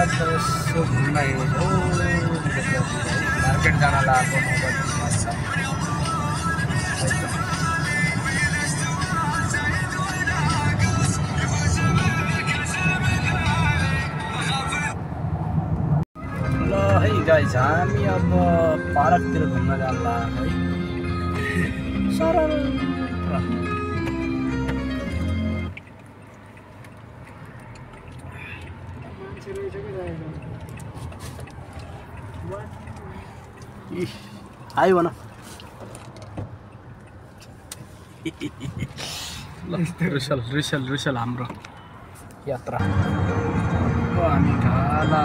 आज त यसो घुम्न आएको हो मार्केट जान लागेको ल है गाइस हामी अब पार्कतिर घुम्न जान लाग्यो है सरल हाई भन रुसल हाम्रो यात्रा हामी घाला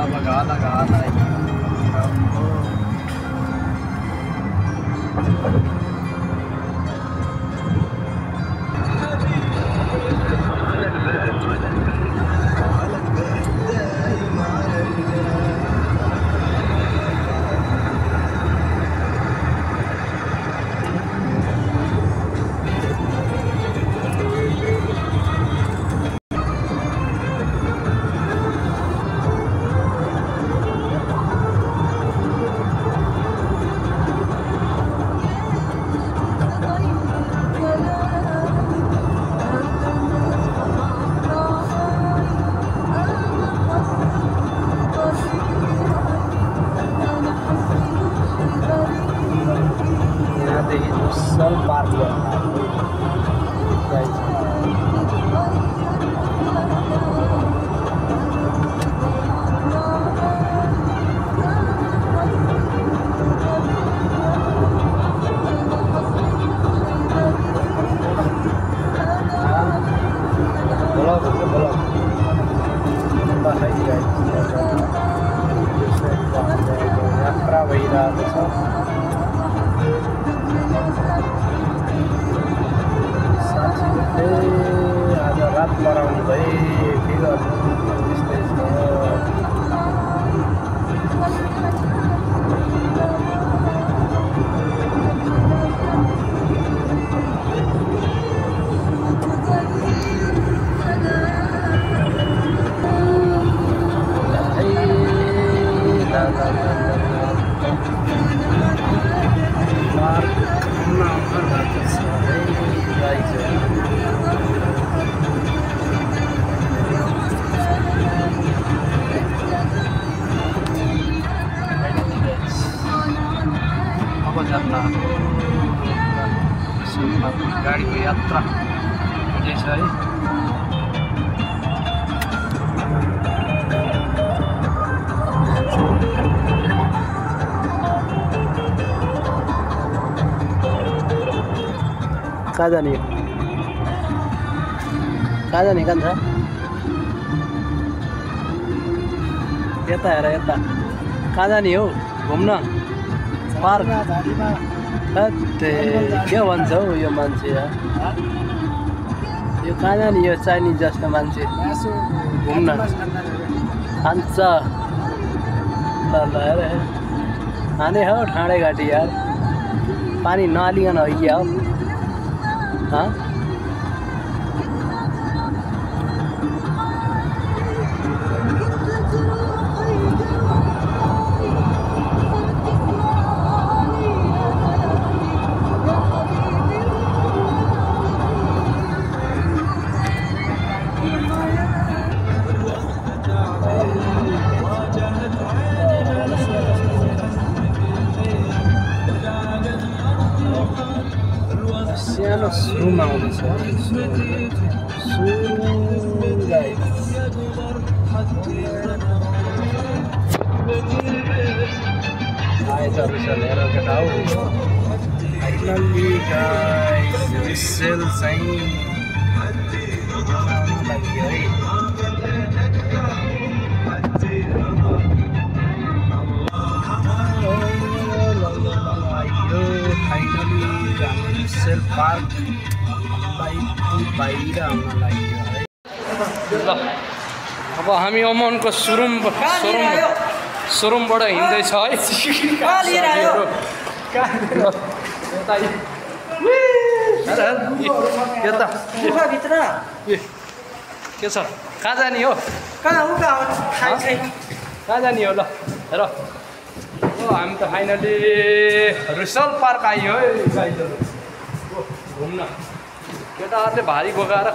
यात्रा भइरहेको छ साथीहरूले आज रात मराउने भए के गर्नु त्यस्तै छ गाडीको यात्रा हुँदैछ है कहाँ जाने कान्छ यता हेर यता कहाँ जाने हो घुम्न पार्क के भन्छ हौ यो मान्छे यो कहाँ जाने यो चाइनिज जस्तो मान्छे घुम्न खान्छ ल हेर खाने हो ठाडे घाटी यार पानी नहालिकन हो क्या हो हाँ सानो सुरुमा आउँदैछ आएछ रिसल हेर केटा हौ फाइनल्ली गाइस रिसल चाहिँ बनाउनु लागि है फाइनली रिसल पार्क बाहिर आउन लाग्यो है ल अब हामी अमनको सोरुमबाट हिँड्दैछ है यता के छ कहाँ जाने हो कहाँ जाने हो ल हेर हामी त फाइनली रुसल पार्क आइयो है गाइजहरू घुम्न केटाहरूले भारी बोकाएर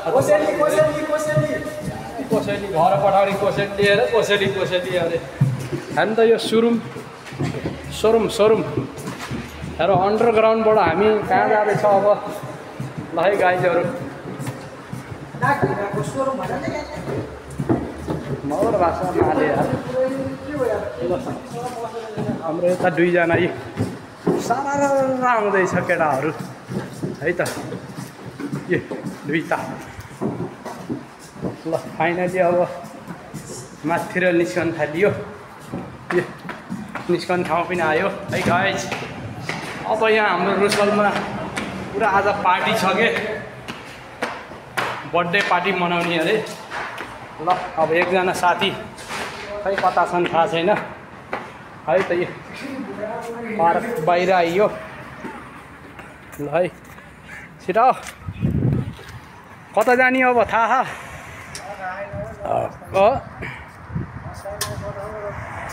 कोसेली घर पठाउने कोसेली लिएर कोसेली अरे हामी त यो सोरुम हेर अन्डरग्राउन्डबाट हामी कहाँ जाँदैछ अब ल है गाइजहरू मगर भाषा माले हाम्रो यता दुईजना यी सारा आउँदैछ केटाहरू है त ए दुईटा ल फाइनली अब माथितिर निस्कन थालियो ए निस्कन ठाउँ पनि आयो है गाइज अब यहाँ हाम्रो रुसलमा पुरा आज पार्टी छ के बर्थडे पार्टी मनाउने अरे ल अब एकजना साथी खै कता छन् थाहा छैन है त यो पार्क बाहिर आइयो ल है छिटो कता जाने अब थाहा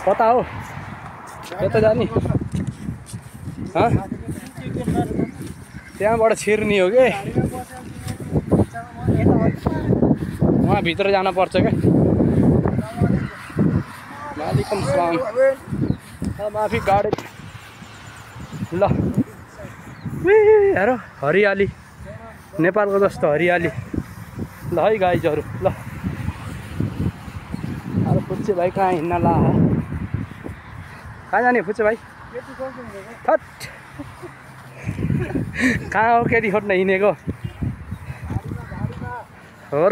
कता हो कता जाने त्यहाँबाट छिर्ने हो कि वहाँ भित्र जान पर्छ क्या वालेकुम सलाम माफी गाडी ल हेर हरियाली नेपालको जस्तो हरियाली ल है गाइजहरू ल अब फुच्चे भाइ कहाँ हिँड्न ला कहाँ जाने फुच्चे भाइ थट कहाँ हो केटी खोज्न हिँडेको हो र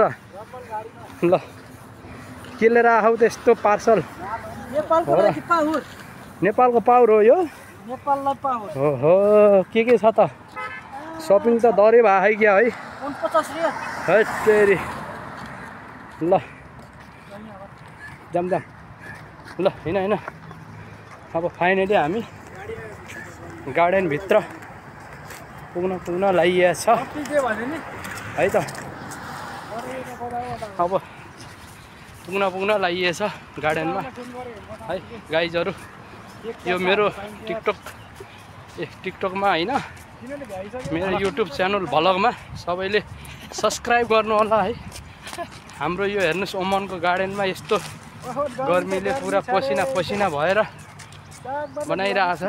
ल के लिएर आऊ त्यस्तो पार्सल नेपालको पाउर हो यो हो के छ त सपिङ त दरै भए है क्या है तेरी ल जाम ल हिँड अब फाइनली हामी गार्डनभित्र पुग्न लागिएछ है त अब पुग्न लागिएछ गार्डनमा है गाइजहरू यो मेरो टिकटकमा होइन मेरो युट्युब च्यानल भ्लगमा सबैले सब्सक्राइब गर्नु होला है हाम्रो यो हेर्नुहोस् ओमनको गार्डनमा यस्तो गर्मीले पुरा पसिना भएर बनाइरहेको छ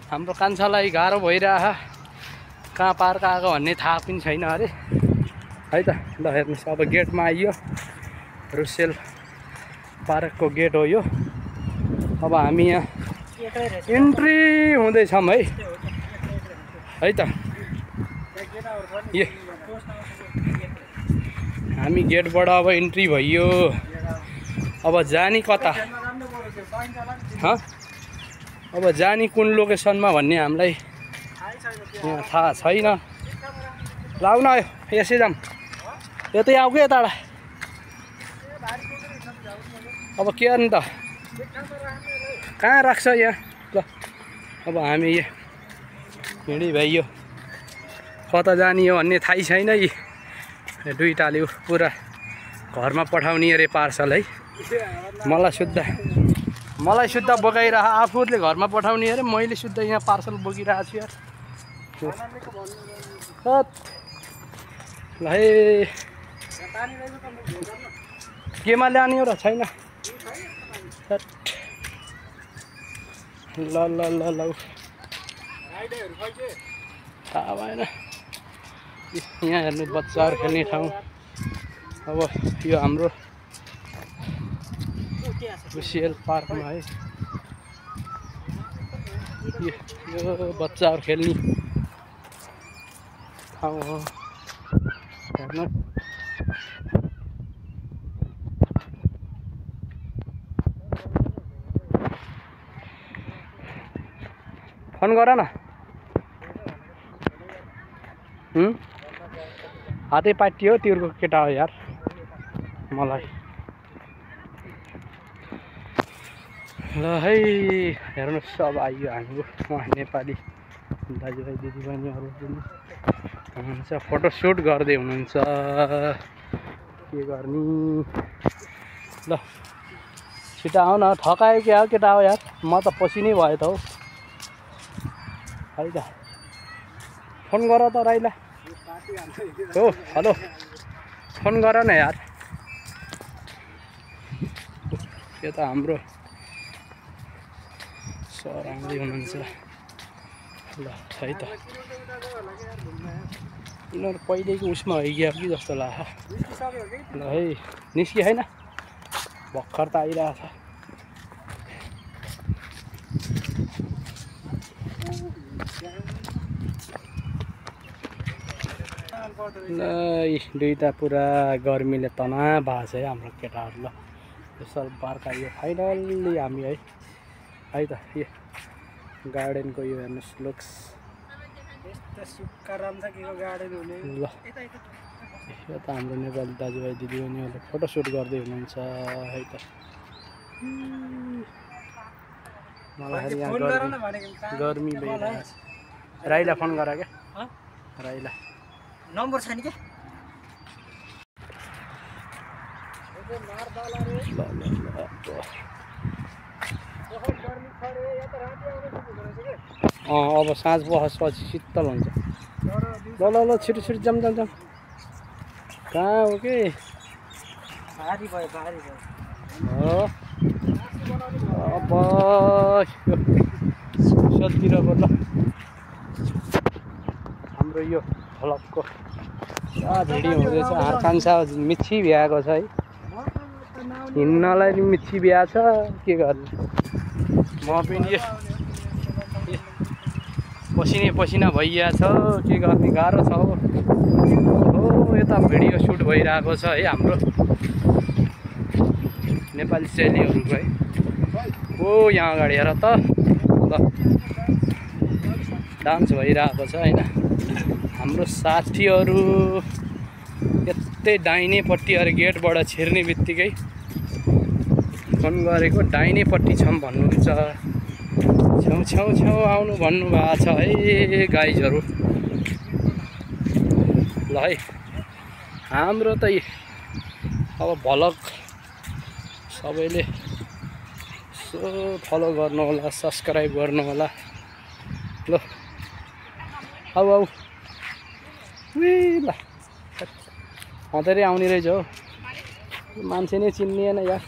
हाम्रो कान्छालाई गाह्रो भइरहेछ कहाँ पार्क आएको भन्ने थाहा पनि छैन अरे है त ल हेर्नुहोस् अब गेटमा आइयो रुसेल पार्कको गेट हो यो अब हामी यहाँ इन्ट्री हुँदैछौँ है त हामी गेटबाट अब इन्ट्री भइयो अब जाने कता अब जाने कुन लोकेसनमा भन्ने हामीलाई यहाँ थाहा छैन लाउन आयो यसै जाम यतै आऊ क्या यताबाट अब के गर्नु त कहाँ राख्छ यहाँ ल अब हामी हिँडी भइयो कता जाने हो भन्ने थाहै छैन यी दुईटाले पुरा घरमा पठाउने अरे पार्सल है मलाई शुद्ध बोकाइरह आफूले घरमा पठाउने अरे मैले शुद्ध यहाँ पार्सल बोकिरहेको छु यार ल है केमा ल्याउने हो र छैन ल थाहा भएन यहाँ हेर्नु बच्चाहरू खेल्ने ठाउँ अब यो हाम्रो रुसियल पार्कमा है यो बच्चाहरू खेल्ने ठाउँ हो हेर्नु फोन गर न हातै पाटी हो तिम्रो केटा हो यार मलाई ल है हेर्नुहोस् अब आइयो हाम्रो उहाँ नेपाली दाजुभाइ दिदीबहिनीहरू पनि हुनुहुन्छ फोटोसुट गर्दै हुनुहुन्छ के गर्ने ल छिटो आऊ न ठकायो क्या हो केटा हो यार म त पसिनै भयो त हौ है त फोन गर त राइला हो हेलो फोन गर न यार यो त हाम्रो सर आउँदै हुनुहुन्छ ल है त यिनीहरू पहिलेको उसमा हैगयो कि जस्तो लाग्छ ल है निस्कि होइन भर्खर त आइरहेछ ल दुईटा पुरा गर्मीले तना भएको छ है हाम्रो केटाहरू ल यसो बर्खा यो फाइनल्ली हामी है त यो गार्डनको यो हेर्नुहोस् लुक्स ल यो त हाम्रो नेपाली दाजुभाइ दिदीबहिनीहरूले फोटोसुट गर्दै हुनुहुन्छ है त मलाई यहाँ गर्मी भइरहेछ राईलाई फोन गर क्या राईलाई नम्बर छैन के अब साँझ बहसपछि शीतल हुन्छ ल ल ल छिटो छिटो जाम जाम जाम कहाँ हो कि भारी भयो हो अब सजिलोको ल हाम्रो यो भ्लगको भिडियो हुँदैछ कान्छा मिच्छी भ्याएको छ है हिँड्नलाई मिच्छी भ्या छ के गर्ने म पनि पसिना भइरहेछ के गर्ने गाह्रो छ हो यता भिडियो सुट भइरहेको छ है हाम्रो नेपाली चेलीहरूको है ओ यहाँ अगाडि हेर त ल डान्स भइरहेको छ होइन हाम्रो साथीहरू यतै दाहिनेपट्टि अरे गेटबाट छिर्ने बित्तिकै फोन गरेको दाहिनेपट्टि छौँ भन्नुहुन्छ छेउ आउनु भन्नुभएको छ है गाइजहरू ल है हाम्रो त अब भ्लग सबैले सो फलो गर्नु होला सब्सक्राइब गर्नु होला ल आऊ ल हँदै आउने रहेछ हौ मान्छे नै चिन्निएन यार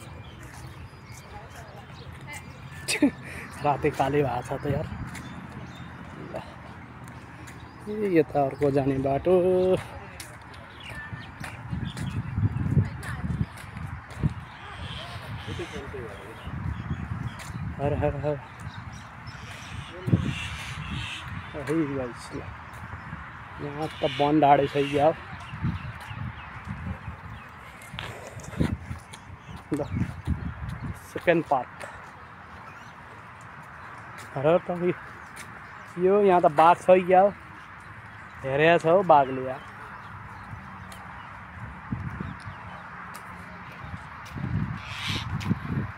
रातै काले भएको छ त यार ल यता अर्को जाने बाटो हर हर हर यहाँ त बन डाँडै छ क्या ल सेकेन्ड पार्ट र त यो यहाँ त बाघ छ क्या हो हेरेको छ हौ बाघले यार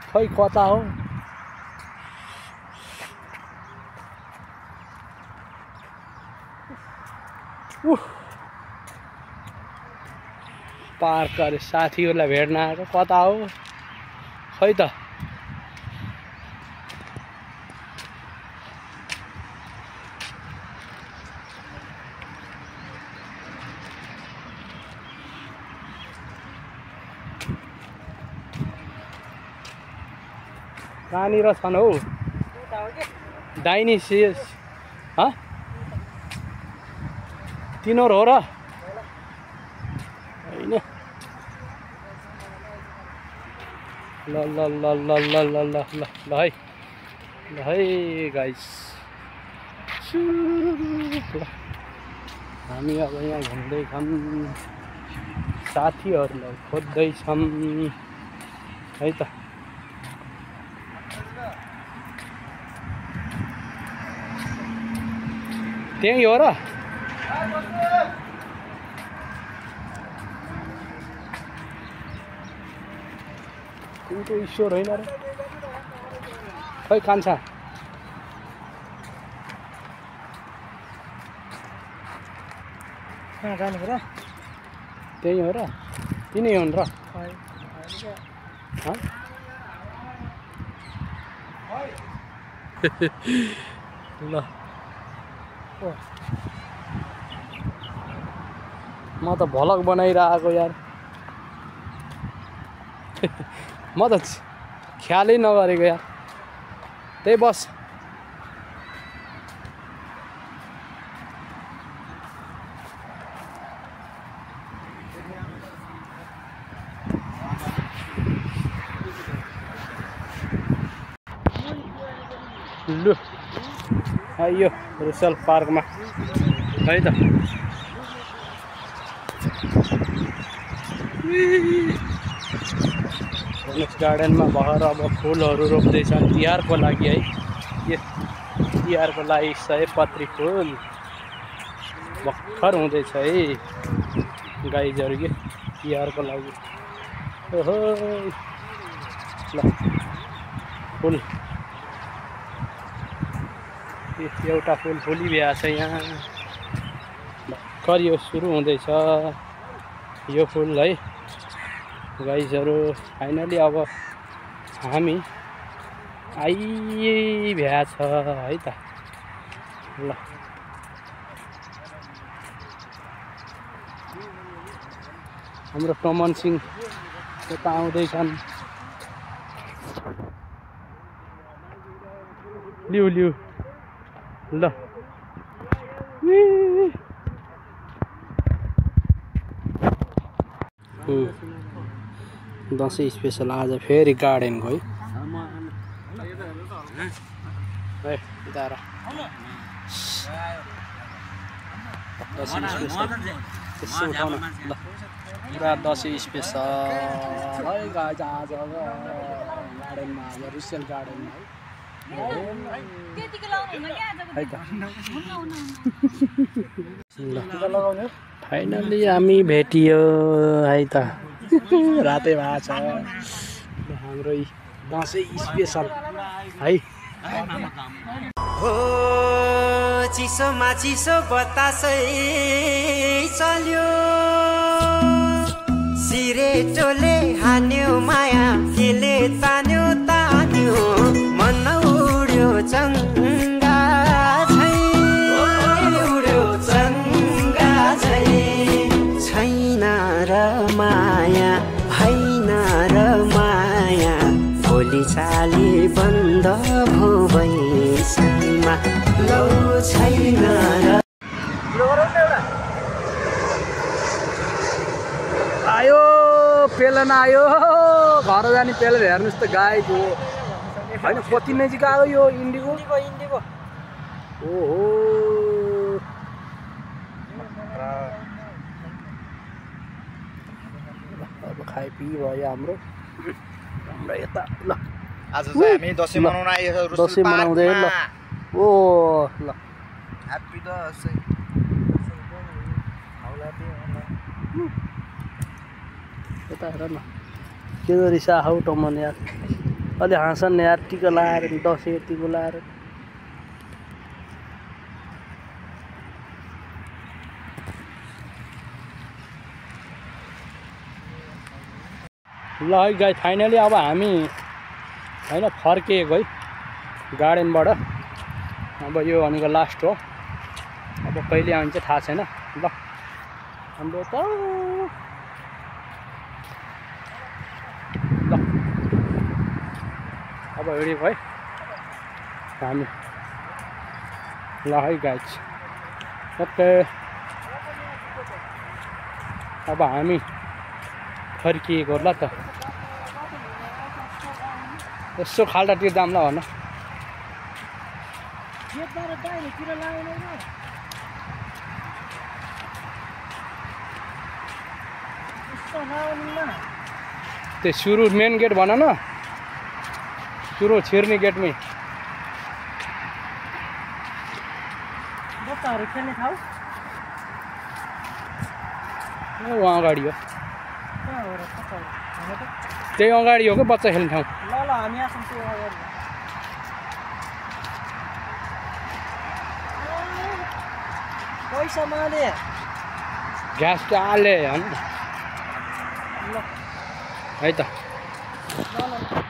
खै कता हो पार्क अरे साथीहरूलाई भेट्न आएको कता हो खै त कहाँनिर छन् हौ दाहिने सिएस तिनीहरू हो र होइन ल ल ल ल ल ल ल ल है गाइस हामी अब यहाँ घुम्दैछौँ साथीहरूलाई खोज्दैछौँ है त त्यही हो र कुनको ईश्वर होइन र खै कान्छा कहाँ जानु र त्यही हो र तिनै हुन् र ल म त भ्लग बनाइरहेको यार म त ख्यालै नगरेको यार त्यही बस लु आइयो रुसल पार्कमा है त धनुष गार्डनमा भएर अब फुलहरू रोप्दैछन् तिहारको लागि है यो तिहारको लागि सयपत्री फुल भर्खर हुँदैछ है गाईजहरू के तिहारको लागि ओहो ल फुल एउटा फुल फुलिरहेको छ यहाँ भर्खर यो सुरु हुँदैछ यो फुल है गाइजहरू फाइनली अब हामी आइभ्या छ है त ल हाम्रो प्रमन सिंह यता आउँदैछन् लिउ लिउ ल दसैँ स्पेसल आज फेरि गार्डनको है दसैँ स्पेसल त्यसो उठाउन ल पुरा दसैँ स्पेसल है गाइज आज गार्डनमा आज रुसल गार्डनमा है फाइनली हामी भेटियो है त रातै भएको छ हाम्रो दसैँ स्पेसल है हो चिसोमा चिसो बतासै चल्यो सिरेटोले हान्यो माया केले तान्यो तान्यो मन उड्यो चङ्गा झै उड्यो चङ्गा झै छैन र माया भएन र माया भोलि चाली बन्द भो भैसमा लौ छैन र आयो पेलन आयो घर जाने पेलन हेर्नुहोस् त गाईको होइन कति नजिक आयो यो इन्डिगो इन्डिगो ओहो अब खाइपी भयो हाम्रो यता ल आज चाहिँ हामी दसैँ मनाउन आएको दसैँ मनाउँदै ल ओ ल ह्यापी दसैँ यता हेर न के रिसा हौ टमन यार अलि हाँसन यार टिका लाएर दसैँ टिका लाएर ल है गाई फाइनली अब हामी होइन फर्किएको है गार्डनबाट अब यो भनेको लास्ट हो अब कहिले आउँछ थाहा छैन ल हाम्रो त ल अब हिँडेको है हामी ल है गाइज ओके अब हामी फर्किएको ल त यसो खाल्टा तिर्दाम ल भन त्यो सुरु मेन गेट भन न सुरु छिर्ने गेटमै बच्चाहरू खेल्ने ठाउँ वहाँ अगाडि हो त्यही अगाडि हो कि बच्चा खेल्ने ठाउँ ल ल हामी आछौँ त्यो अगाडि पैसा माले ग्यास त हाले है त ल ल